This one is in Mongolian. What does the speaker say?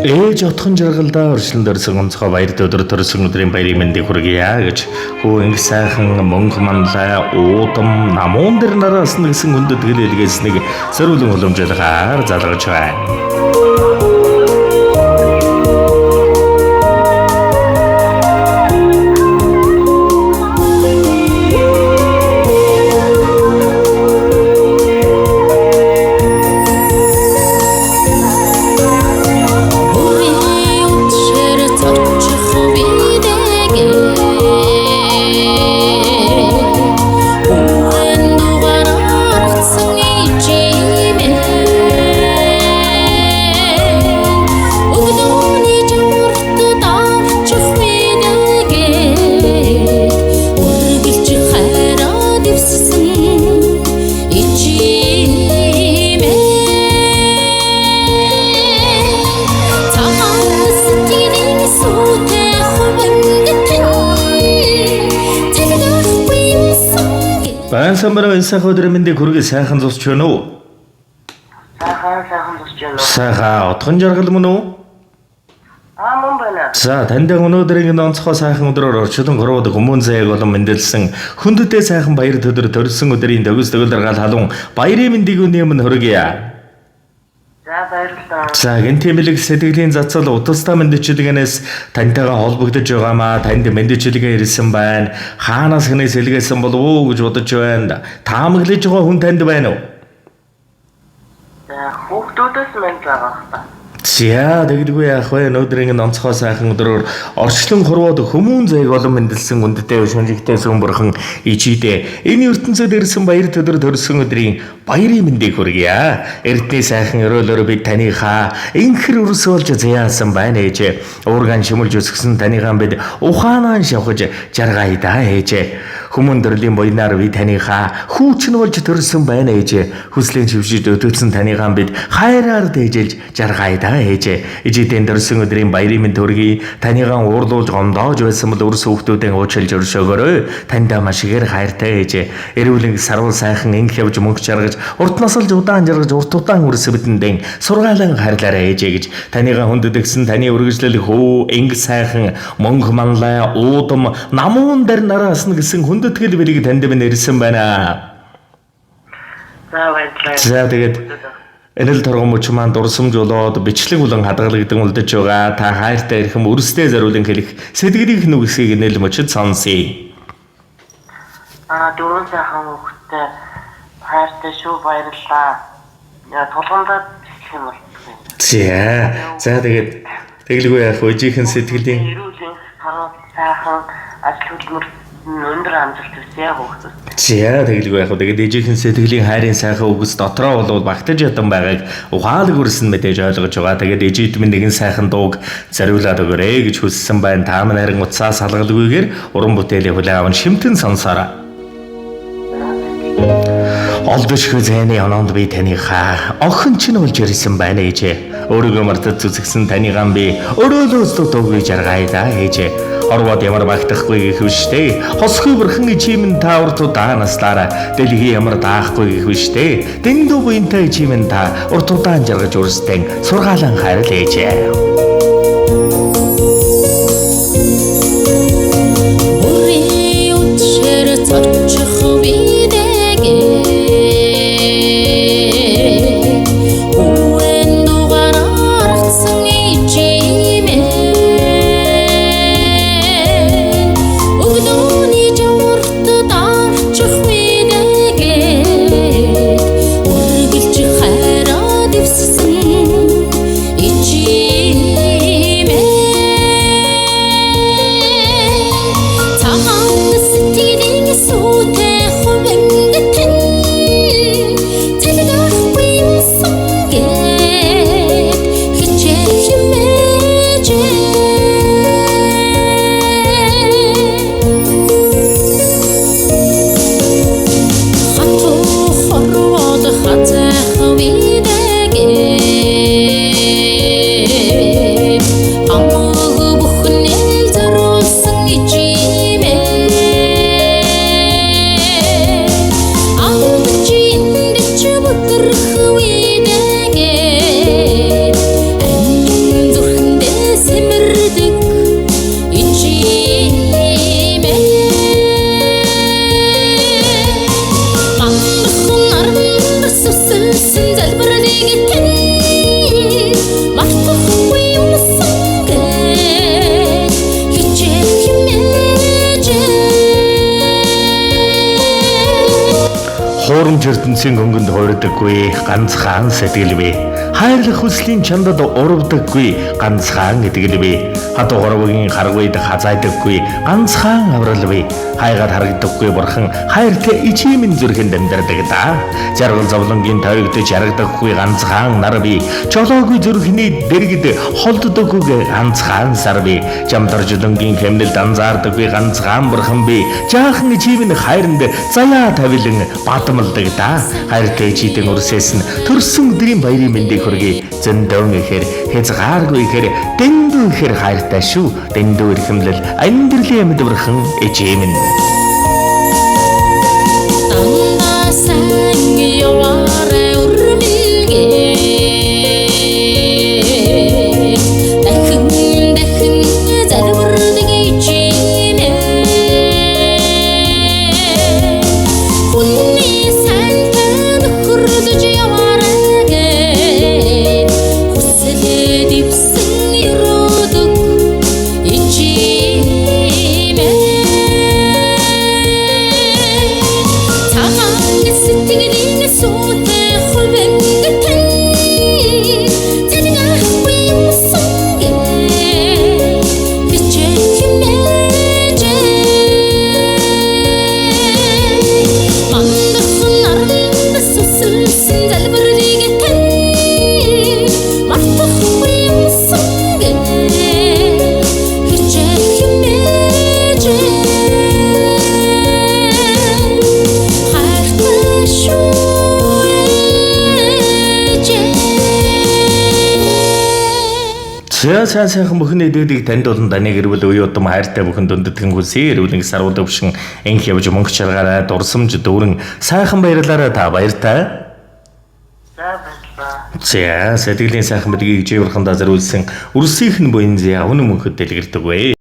Ээж отхон жаргалдаа өршлөн дөрсөн онцгой баяр өдөр төрсөн өдрийн баярын мэндийг хүргье гэж хүү инг сайхан мөнгө манлай уудам намуун дээр нараас нэгсэн хүндэтгэл илгээснийг сөрүүлэн уламжлалгаар залгаж байна. Бүрийн үдшээр цочих бидэгээ Үхэн дугаар аргацсан ичимээ Өглөөний жамарт дарчих бидэгээ Үргэлж хайраа дэвссэн ичимээ Цагаан сэтгэлийн сүйтэй хувингэтэн Цэлгэхгүй юмсан Байн самбар энэ сайхан өдрийн мэндийг хүргэе, сайхан зусч байна уу? Сайхан сайхан босч байна уу? Сайхан отхон жаргал мөн үү? Аа, мөн байна. За, танд өнөөдрийн энэ онцгой сайхан өдрөөр орчлон хорвоод хүмүүн заяаг болон мэндэлсэн хүндтэй сайхан баяр өдөр төрсөн өдрийн төгс төгөлдөр гал халуун баярын мэндийг өнөө өмнө хүргье. За, баярлалаа. За, гэнтийн бэлэг сэтгэлийн цацал утастай мэндчилгээнээс тантайгаа холбогдож байгаамаа, танд мэндчилгээ ирсэн байна. Хаанаас хэнээс илгээсэн болов уу гэж бодож байна. Таамаглаж байгаа хүн танд байна уу? За, хүүхдүүдээс мань байгаа хта. За, тэгдэггүй яах вэ? Өнөөдрийн энэ онцгой сайхан өдрөөр орчлон хорвоод хүмүүн заяаг олон мэндэлсэн үндэтэй шүнжигтэй сүм бурхан ичидэ. Энэ ертөнцид ирсэн баяр төдөр төрсөн өдрийн баярын мэндийг хүргье. Эрдний сайхан өрөөлөөр бид таныхаа инхэр өрс болж заяасан байна ээжээ. Уургаан шимэлж өсгсөн таныхаа бид ухаанаа шавхаж жаргая да ээжээ. Хүмүүн төрлийн буйнаар би таныхаа хүүчин болж төрсөн байна ээжээ. Хүслийн шившиж өдөөцсөн таныхаа бид хайраар дээжилж жаргая да ээжээ. Ижидэн төрсөн өдрийн баярын мэнд төргий. Таныхаа уурлуулж гомдоож байсан бол өрс хүүхдүүдэн уучлж өршөөгөөрэй. Таньдаа маш ихээр хайртай ээжээ. Эрүүлэн сарвал сайхан инх явж мөнгө жаргаж урт насалж удаан жаргаж урт удаан үрс бидэндэн сургаалan хайрлаарай ээжээ гэж таныгаа хүндэтгсэн таны үргэлжлэл хөө инг сайхан мөнгө манлай уудам намуун дээр нараасна гэсэн хүндэтгэл бэлэг танд минь ирсэн байна. За, баярлалаа. За, тэгээд энэл торгон мөч маань дурсамж болоод бичлэг болон хадгалагдан үлдэж байгаа. Та хайртай эрхэм өрсдөө зориулан хэлэх сэтгэлийнх нүгсгийг энэл мөчөд сонсъё. Аа, дөрвөн сайхан хүүхдтэй хайртай шүү, баярлалаа. Яа, тулгамдаад бэлтгэх юм бол. За, за, тэгээд тэгэлгүй яах вэ? Жихэн сэтгэлийн Эрүүл харуу сайхан ажил хөдөлмөр нь өндөр амжилт хүсье хүүхдүүд. За, тэгэлгүй яах вэ? Тэгээд ээжийнхэн сэтгэлийн хайрын сайхан үгс дотроо болвол багтаж ядан байгааг ухаалаг үрсэн мэдээж ойлгож байгаа. Тэгээд ээжид минь нэгэн сайхан дууг зориулаад өгөөрэй гэж хүссэн байна. Та минь харин утсаа салгалгүйгээр уран бүтээлээ хүлээн аван шимтэн сонсоорой. Олдошгүй зайны оноонд би таныхаа охин чинь болж ирсэн байна ээжээ. Өөрийгөө мартаж зүсгсэн таныгаан би өрөөлөөс дутуугүй жаргая да ээжээ. Хорвоод ямар багтахгүй гэх биш дээ. Хосгүй бурхан ичимэн та урт удаан наслаараа дэлхий ямар даахгүй гэх биш дээ. Дэндүү буянтай ичимэн та урт удаан жаргаж үрстэн сургаалan хайрл ээжээ. Бүрийн үдшээр цочих бидэгээ Үхэн дугаар аргацсан ичимээ Өглөөний жамарт дарчих бидэгээ Үргэлж хайраа дэвссэн ичимээ Цагаан сэтгэлийн сүйтэй хувингэтэн Гайхамж ертөнцийн хөнгөнд хуурдаггүй ганцхан сэтгэл бий. Хайрлах хүслийн чандад урвдаггүй ганцхан итгэл бий. Хатуу хорвогийн харгуйд хазайдаггүй ганцхан аврал бий. Хайгаад харагдаггүй бурхан хайртай ичимэн зүрхэнд амьдардаг да. Жаргал зовлонгийн тойрогдож ярагдаггүй ганцхан нар бий. Жолоогүй зүрхний дэргэд холддоггүй ганцхан сар бий. Жамдар жулангийн хэмнэлд анзаардаггүй ганцхан бурхан бий. Жаахан ичимэн хайранд заяа тавилан бадамлдаг да. Хайртай ичидэн үрсээс нь төрсөн өдрийн баярын мэндийг хүргэе. Зөндөөн ихээр хязгааргүй ихээр дэндүү ихээр хайртай шүү. Дэндүү эрхэмлэл амьдралын амьд бурхан ичимэн. Дандаа сайн яваарай өрмөлгээ. Дахин дахин залбирдаг ичимээ. Хүний сайнтай нөхөрлөж яваарай гээд хүслээ дэвсэн ерөөдөг ичимээ. Цагаан сэтгэлийн сүйтэй хувинд тань цалингаахгүй юмсан гээ хичээх хэмээжээ. Мандах наранд сүсэлсэн залбирлыг тань мартахгүй юмсан гээ хичээх хэмээжээ. Хайртай шүү ээжээ. За сайн сайхан бүхэн эдүүдийг танд болон таны гэр бүл үе удам хайртай бүхэн дүндэтгэн хүсье. Эрүүлэн сарвал өвшин энх явж мөнгө чаргаарай, дурсамж дүүрэн сайхан баярлаарай та баяртай. За баярлалаа. За сэтгэлийн сайхан бэлгийг живэрхэндээ зориулсан үрсийнх нь буян зя үнэн мөнхөд дэлгэрдэг вэ.